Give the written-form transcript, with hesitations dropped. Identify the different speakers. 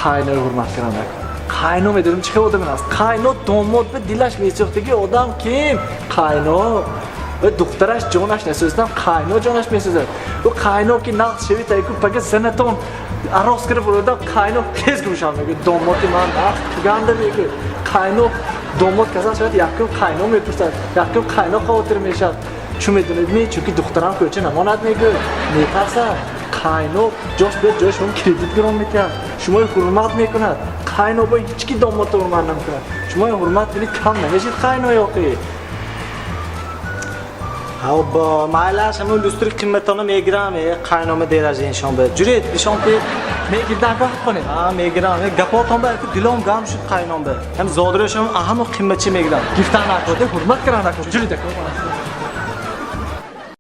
Speaker 1: Қайнои ҳурмат кардан. Қайно медонем, чӣ хел одам аст. Қайно домод ба дилаш месӯхтаги одам ким? Қайно. Ва духтараш ҷонаш насӯзидам, қайно ҷонаш месӯзад. Ӯ қайно ки нағз шави тайку, пага занатон арос кира буродам, қайно хез гӯшам мегӯяд: «Домоди ман нағз туганда», мегӯяд. Қайно домод касал шавад, якум қайно мепурсад, якум қайно хавотир мешавад. Чун медонед ми, чунки духтарам кӯча намонад, мегӯяд, метарсад. Қайно ҷош биёд, ҷои шумо кредит гирон метиҳад, шумои ҳурмат мекунад. Қайно бо ҳеҷ ки домодро ҳурмат намекунад. Шумои ҳурмат кунед, кам намешид қайно ёқи.
Speaker 2: Ҳо, майлаш, ҳамун люстри қиматона мегирам, қайнома деража иншон ба. Ҷуред, нишон тед.
Speaker 1: Мегирдан ко ҳаққоне.
Speaker 2: Ҳа, мегирам. Гапотон ба дилом гам шуд қайном ба. Ҳам зодрӯшам ҳамун қиматчи мегирам.
Speaker 1: Гифтан накоде, ҳурмат кардан нако. Ҷуред, ако.